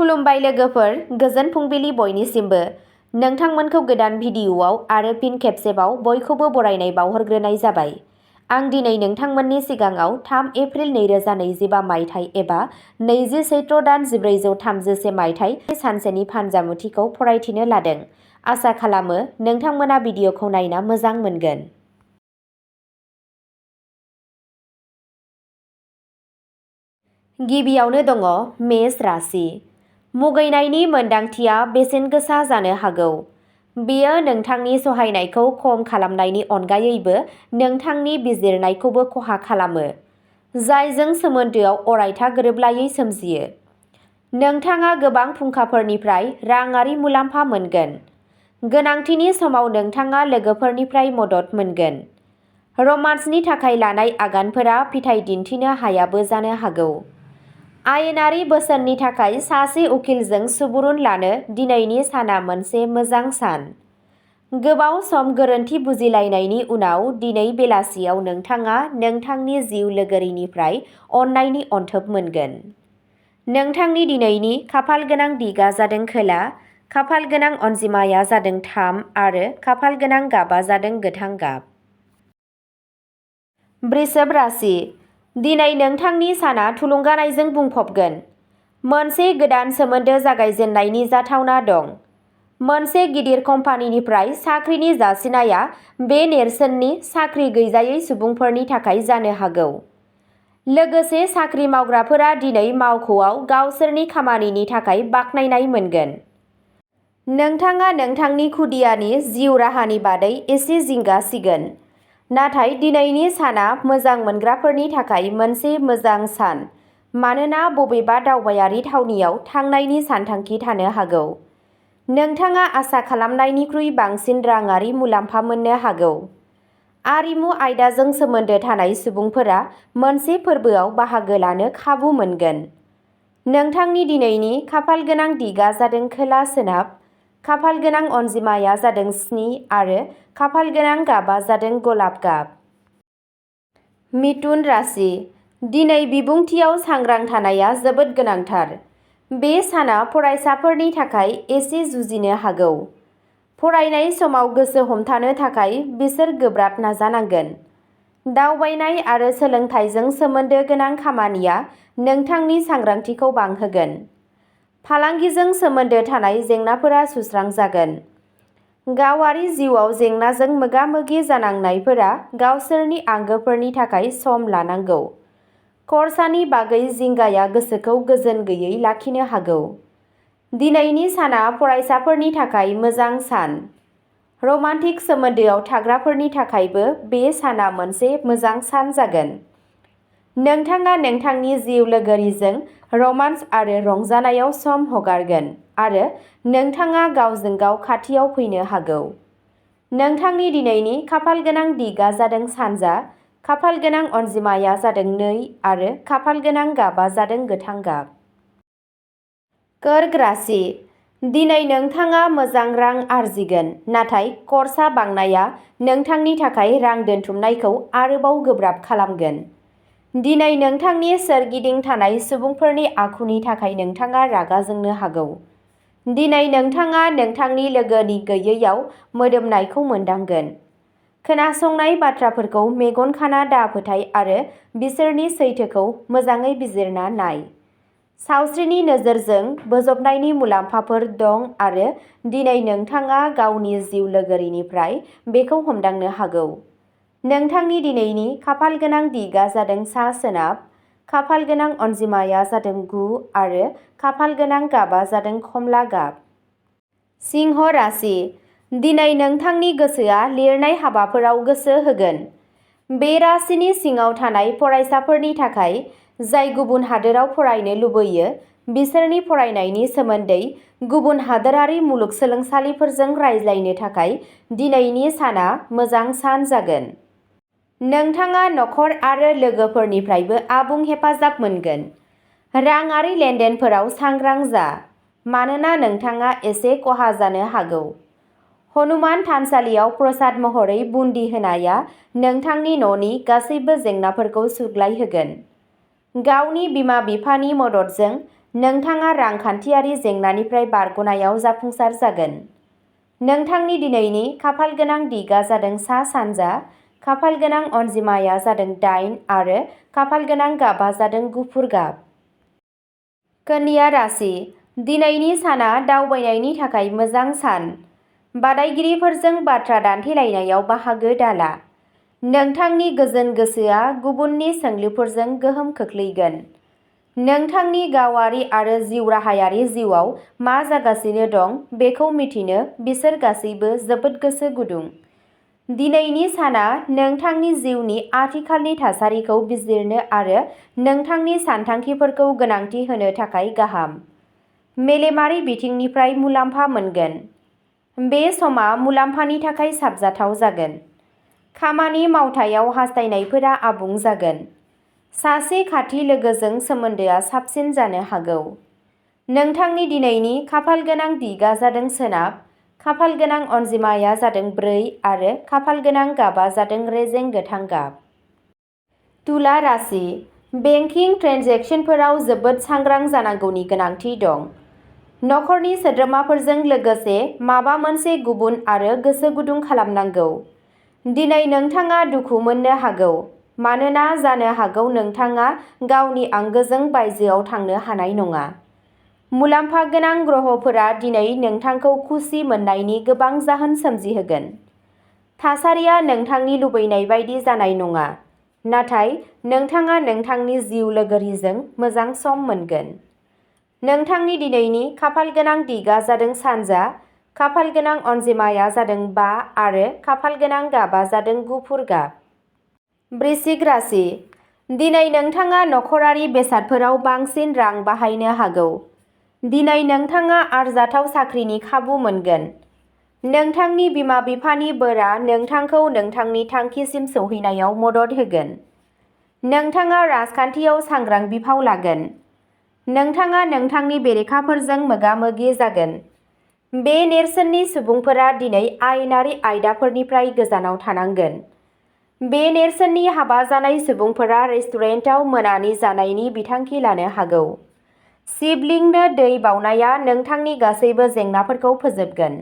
खुलुमबाय लोगोफोर, गोजोन फुंबिलि बयनिसिमबो। नोंथांमोनखौ गोदान भिडिअ'आव आरो फिन खेबसेबाव बयखौबो बरायनाय बावहरग्रोनाय जाबाय। आं दिनै नोंथांमोननि सिगाङाव 3 एप्रिल 2025 मायथाइ एबा 20 चैत्र दान 1436 मायथाइ सानसेनि फानजामुथिखौ फरायथिनो लादों। आसा खालामो नोंथांमोना भिडिअ'खौ नायना मोजां मोनगोन। गिबियावनो दङ मेष राशि। मुगैनायनि मोन्दांथिया बेसेन गोसा जानो हागौ। बेयो नोंथांनि सहायनायखौ खम खालामनायनि अनगायैबो नोंथांनि बिजिरनायखौबो खहा खालामो, जायजों सोमोन्दोआव अरायथा गोरोबलायै सोमजियो। नोंथाङा गोबां फुंखाफोरनिफ्राय राङारि मुलाम्फा मोनगोन। गोनांथिनि समाव नोंथाङा लोगोफोरनिफ्राय मदद मोनगोन। रमान्सनि थाखाय लानाय आगानफोरा फिथाइ दिन्थिनो हायाबो जानो हागौ। आयेनारि बोसोननि थाखाय सासे उकिलजों सुबुरुन लानो दिनैनि साना मोनसे मोजां सान। गोबाव सम गोरोन्थि बुजिलायनायनि उनाव दिनै बेलासियाव नोंथाङा नोंथांनि जिउ लोगोरिनिफ्राय अननायनि अनथोब मोनगोन। नोंथांनि दिनैनि खाफालगोनां दिगा जादों खोला, खाफालगोनां अनजिमाया जादों 3 आरो खाफालगोनां गाबा जादों गोथां गाब। वृषभ राशि। दिनै नोंथांनि साना थुलुंगानायजों बुंफबगोन। मोनसे गोदान सोमोन्दो जागायजेननायनि जाथावना दं। मोनसे गिदिर कम्पानिनिफ्राय साख्रिनि जासिनाया बे नेरसोननि साख्रि गैजायै सुबुंफोरनि थाखाय जानो हागौ। लोगोसे साख्रि मावग्राफोरा दिनै मावख'आव गावसोरनि खामानिनि थाखाय बाख्नायनाय मोनगोन। नोंथाङा नोंथांनि खुदियानि जिउ राहानि बादै एसे जिंगा सिगोन। नाथाय दिनैनि साना मोजां मोनग्राफोरनि थाखाय मोनसे मोजां सान, मानोना बबेबा दावबायारि थावनियाव थांनायनि सानथांखि थानो हागौ। नोंथाङा आसा खालामनायनिख्रुइ बांसिन राङारि मुलाम्फा मोननो हागौ। आरिमु आयदाजों सोमोन्दो थानाय सुबुंफोरा मोनसे फोरबोआव बाहागो लानो खाबु मोनगोन। नोंथांनि दिनैनि खाफालगोनां दिगा जादों खोला सोनाब, खाफालगोनां अनजिमाया जादों 7 आरो खाफालगोनां गाबा जादों गलाब गाब। मिथुन राशि। दिनै बिबुंथियाव सांग्रां थानाया जोबोद गोनांथार। बे साना फरायसाफोरनि थाखाय एसे जुजिनो हागौ। फरायनाय समाव गोसो हमथानो थाखाय बिसोर गोब्राब नाजानांगोन। दावबायनाय आरो सोलोंथाइजों सोमोन्दो गोनां खामानिया नोंथांनि सांग्रांथिखौ बांहोगोन। फालांगिजों सोमोन्दो थानाय जेंनाफोरा सुस्रांजागोन। गावारि जिउआव जेंनाजों मोगा-मोगि जानांनायफोरा गावसोरनि आंगोफोरनि थाखाय सम लानांगौ। खरसानि बागै जिंगाया गोसोखौ गोजोन गैयै लाखिनो हागौ। दिनैनि साना फरायसाफोरनि थाखाय मोजां सान। रमान्टिक सोमोन्दोआव थाग्राफोरनि थाखायबो बे साना मोनसे मोजां सान जागोन। नोंथाङा नोंथांनि जिउ लोगोरिजों रमान्स आरो रंजानायाव सम हगारगोन आरो नोंथाङा गावजों गाव खाथियाव फैनो हागौ। नोंथांनि दिनैनि खाफालगोनां दिगा जादों सानजा, खाफालगोनां अनजिमाया जादों 2 आरो खाफालगोनां गाबा जादों गोथां गाब। कर्क राशि। दिनै नोंथाङा मोजां रां आरजिगोन, नाथाय खरसा बांनाया नोंथांनि थाखाय रां दोनथुमनायखौ आरोबाव गोब्राब खालामगोन। दिनै नोंथांनि सोरगिदिं थानाय सुबुंफोरनि आखुनि थाखाय नोंथाङा रागा जोंनो हागौ। दिनै नोंथाङा नोंथांनि लोगोनि गैयैयाव मोदोमनायखौ मोनदांगोन। खोनासंनाय बाथ्राफोरखौ मेगन खाना दाफोथाय आरो बिसोरनि सैथोखौ मोजाङै बिजिरना नाय। सावस्रिनि नोजोरजों बोजबनायनि मुलाम्फाफोर दं आरो दिनै नोंथाङा गावनि जिउ लोगोरिनिफ्राय बेखौ हमदांनो हागौ। नोंथांनि दिनैनि खाफालगोनां दिगा जादों सा सोनाब, खाफालगोनां अनजिमाया जादों 9 आरो खाफालगोनां गाबा जादों खमला गाब। सिंह राशि। दिनै नोंथांनि गोसोआ लिरनाय हाबाफोराव गोसो होगोन। बे राशिनि सिङाव थानाय फरायसाफोरनि थाखाय, जाय गुबुन हादोराव फरायनो लुबैयो, बिसोरनि फरायनायनि सोमोन्दै गुबुन हादोरारि मुलुगसोलोंसालिफोरजों रायज्लायनो थाखाय दिनैनि साना मोजां सान जागोन। नोंथाङा नखर आरो लोगोफोरनिफ्रायबो आबुं हेफाजाब मोनगोन। राङारि लेनदेनफोराव सांग्रां जा, मानोना नोंथाङा एसे खहा जानो हागौ। हनुमान थानसालियाव प्रसाद महरै बुन्दि होनाया नोंथांनि न'नि गासैबो जेंनाफोरखौ सुग्लायहोगोन। गावनि बिमा-बिफानि मददजों नोंथाङा रांखान्थियारि जेंनानिफ्राय बारग'नायाव जाफुंसार जागोन। नोंथांनि दिनैनि खाफालगोनां दिगा जादों सा-सानजा, खाफालगोनां अनजिमाया जादों 8 आरो खाफालगोनां गाबा जादों गुफुर गाब। कन्या राशि, दिनैनि साना दावबायनायनि थाखाय मोजां सान। बादायगिरिफोरजों बाथ्रा दान्थेलायनायाव बाहागो दाला। नोंथांनि गोजोन गोसोआ गुबुननि सोंलुफोरजों गोहोम खोख्लैगोन। नोंथांनि गावारि आरो जिउराहायारि जिउआव मा जागासिनो दं बेखौ मिथिनो बिसोर गासैबो जोबोद गोसो गुदुं। दिनैनि साना नोंथांनि जिउनि आथिखालनि थासारिखौ बिजिरनो आरो नोंथांनि सानथांखिफोरखौ गोनांथि होनो थाखाय गाहाम। मेलेमारि बिथिंनिफ्राय मुलाम्फा मोनगोन। बे समा मुलाम्फानि थाखाय साबजाथाव जागोन। खामानि मावथायाव हास्थायनायफोरा आबुं जागोन। सासे खाथि लोगोजों सोमोन्दोआ साबसिन जानो हागौ। नोंथांनि दिनैनि खाफालगोनां दिगा जादों सोनाब, खाफालगोनां अनजिमाया जादों 4 आरो खाफालगोनां गाबा जादों रेजें गोथां गाब। तुला राशि, बेंकिं ट्रेन्जेकसनफोराव जोबोद सांग्रां जानांगौनि गोनांथि दं। नखरनि सोद्रोमाफोरजों लोगोसे माबा मोनसे गुबुन आरो गोसो गुदुं खालामनांगौ। दिनै नोंथाङा दुखु मोननो हागौ मानोना जानो हागौ नोंथाङा गावनि आंगोजों बायजोआव थांनो हानाय नङा। मुलाम्फा गोनां ग्रहफोरा दिनै नोंथांखौ खुसि मोननायनि गोबां जाहोन सोमजिहोगोन। थासारिया नोंथांनि लुबैनाय बायदि जानाय नङा, नाथाय नोंथाङा नोंथांनि जिउ लोगोरिजों मोजां सम मोनगोन। नोंथांनि दिनैनि खाफालगोनां दिगा जादों सानजा, खाफालगोनां अनजिमाया जादों 5 आरो खाफालगोनां गाबा जादों गुफुर गाब। वृश्चिक राशि, दिनै नोंथाङा नखरारि बेसादफोराव बांसिन रां बाहायनो हागौ। दिनै नोंथाङा आरजाथाव साख्रिनि खाबु मोनगोन। नोंथांनि बिमा-बिफानि बोरा नोंथांखौ नोंथांनि थांखिसिम सौहैनायाव मदद होगोन। नोंथाङा राजखान्थियाव सांग्रां बिफाव लागोन। नोंथाङा नोंथांनि बेरेखाफोरजों मोगा-मोगि जागोन। बे नेरसोननि सुबुंफोरा दिनै आयेनारि आयदाफोरनिफ्राय गोजानाव थानांगोन। बे नेरसोननि हाबा जानाय सुबुंफोरा रेस्टुरेन्टाव मोनानि जानायनि बिथांखि लानो हागौ। सिबलिंनो दै बावनाया नोंथांनि गासैबो जेंनाफोरखौ फोजोबगोन।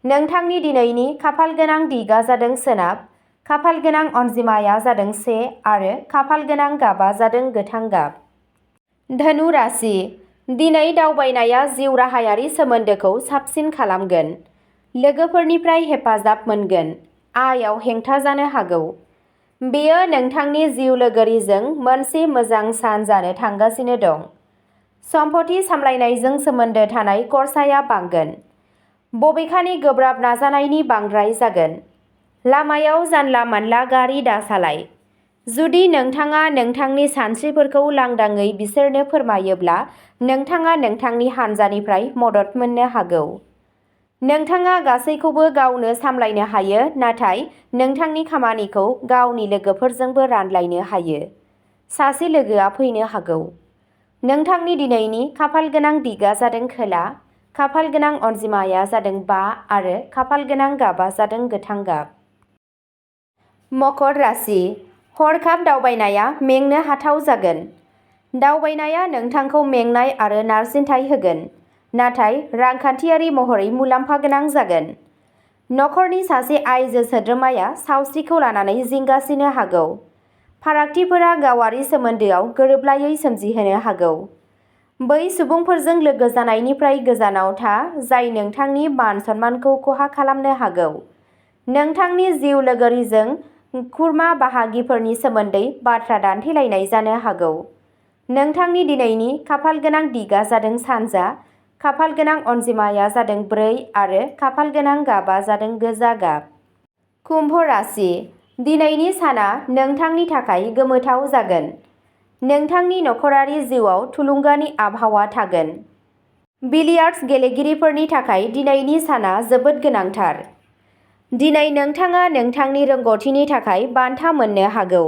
नोंथांनि दिनैनि खाफालगोनां दिगा जादों सोनाब, खाफालगोनां अनजिमाया जादों 1 आरो खाफालगोनां गाबा जादों गोथां गाब। धनु राशि, दिनै दावबायनाया जिउ राहायारि सोमोन्दोखौ साबसिन खालामगोन। लोगोफोरनिफ्राय हेफाजाब मोनगोन। आयआव हेंथा जानो हागौ। बेयो नोंथांनि जिउ लोगोरिजों मोनसे मोजां सान जानो थांगासिनो दं। सम्पथि सामलायनायजों सोमोन्दो थानाय खरसाया बांगोन। बबेखानि गोब्राब नाजानायनि बांद्राय जागोन। लामायाव जानला-मानला गारि दासालाय। जुदि नोंथाङा नोंथांनि सानस्रिफोरखौ लांदाङै बिसोरनो फोरमायोब्ला नोंथाङा नोंथांनि हान्जानिफ्राय मदद मोननो हागौ। नोंथाङा गासैखौबो गावनो सामलायनो हायो नाथाय नोंथांनि खामानिखौ गावनि लोगोफोरजोंबो रानलायनो हायो। सासे लोगोआ फैनो हागौ। नोंथांनि दिनैनि खाफालगोनां दिगा जादों खोला, खाफालगोनां अनजिमाया जादों 5 आरो खाफालगोनां गाबा जादों गोथां गाब। मकर राशि, हरखाब दावबायनाया मेंनो हाथाव जागोन। दावबायनाया नोंथांखौ मेंनाय आरो नारसिनथाय होगोन, नाथाय रांखान्थियारि महरै मुलाम्फा गोनां जागोन। नखरनि सासे आइजो सोद्रोमाया सावस्रिखौ लानानै जिंगासिनो हागौ। फारागथिफोरा गावारि सोमोन्दोआव गोरोबलायै सोमजिहोनो हागौ। बै सुबुंफोरजों लोगो जानायनिफ्राय गोजानाव था जाय नोंथांनि मान-सन्मानखौ खहा खालामनो हागौ। नोंथांनि जिउ लोगोरिजों खुरमा बाहागिफोरनि सोमोन्दै बाथ्रा दान्थेलायनाय जानो हागौ। नोंथांनि दिनैनि खाफालगोनां दिगा जादों सानजा, खाफालगोनां अनजिमाया जादों 4 आरो खाफालगोनां गाबा जादों गोजा गाब। कुम्भ राशि, दिनैनि साना नोंथांनि थाखाय गोमोथाव जागोन। नोंथांनि नखरारि जिउआव थुलुंगानि आबहावा थागोन। बिलियार्ड्स गेलेगिरिफोरनि थाखाय दिनैनि साना जोबोद गोनांथार। दिनै नोंथाङा नोंथांनि रोंग'थिनि थाखाय बान्था मोननो हागौ।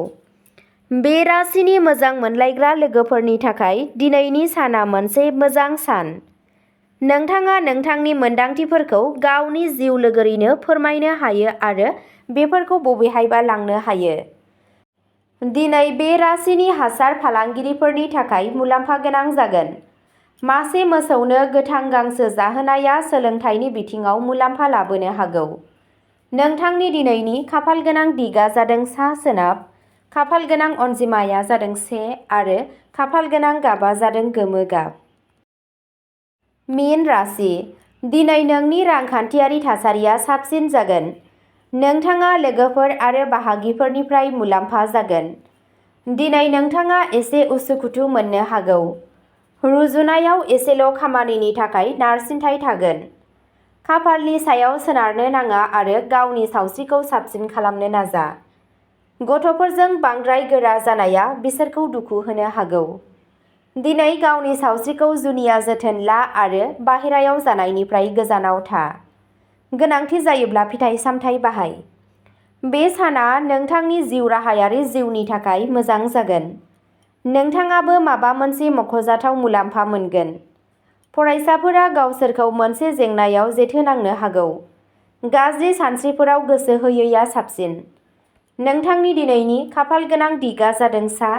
बे राशिनि मोजां मोनलायग्रा लोगोफोरनि थाखाय दिनैनि साना मोनसे मोजां सान। नोंथाङा नोंथांनि मोनदांथिफोरखौ गावनि जिउ लोगोरिनो फोरमायनो हायो आरो बेफोरखौ बबेहायबा लांनो हायो। दिनै बे राशिनि हासार फालांगिरिफोरनि थाखाय मुलाम्फा गोनां जागोन। मासे मोसौनो गोथां गांसो जाहोनाया सोलोंथाइनि बिथिङाव मुलाम्फा लाबोनो हागौ। नोंथांनि दिनैनि खाफालगोनां दिगा जादों सा-सोनाब, खाफालगोनां अनजिमाया जादों 1 आरो खाफालगोनां गाबा जादों गोमो गाब। मीन राशि, दिनै नोंनि रांखान्थियारि थासारिया साबसिन जागोन। नोंथाङा लोगोफोर आरो बाहागिफोरनिफ्राय मुलाम्फा जागोन। दिनै नोंथाङा एसे उसुखुथु मोननो हागौ। रुजुनायाव एसेल' खामानिनि थाखाय नारसिनथाय थागोन। खाफालनि सायाव सोनारनो नाङा आरो गावनि सावस्रिखौ साबसिन खालामनो नाजा। गथ'फोरजों बांद्राय गोरा जानाया बिसोरखौ दुखु होनो हागौ। दिनै गावनि सावस्रिखौ जुनिया जोथोन ला आरो बाहेरायाव जानायनिफ्राय गोजानाव था। गोनांथि जायोब्ला फिथाइ-सामथाइ बाहाय। बे साना नोंथांनि जिउ राहायारि जिउनि थाखाय मोजां जागोन। नोंथाङाबो माबा मोनसे मख'जाथाव मुलाम्फा मोनगोन। फरायसाफोरा गावसोरखौ मोनसे जेंनायाव जेथो नांनो हागौ। गाज्रि सानस्रिफोराव गोसो होयैआ साबसिन। नोंथांनि दिनैनि खाफालगोनां दिगा जादों सा,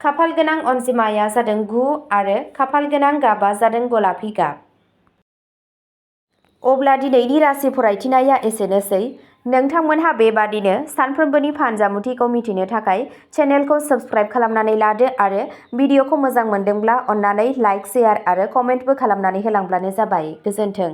खाफालगोनां अनजिमाया जादों 9 आरो खाफालगोनां गाबा जादों गलापि गाब। अब्ला दिनैनि राशि फरायथिनाया एसेनोसै। नोंथांमोनहा बेबादिनो सानफ्रोमबोनि फानजामुथिखौ मिथिनो थाखाय चेनेलखौ साबस्क्राइब खालामनानै लादो आरो भिडिअखौ मोजां मोनदोंब्ला अन्नानै लाइक, शेयार आरो कमेन्टबो खालामनानै होलांब्लानो जाबाय। गोजोन्थों।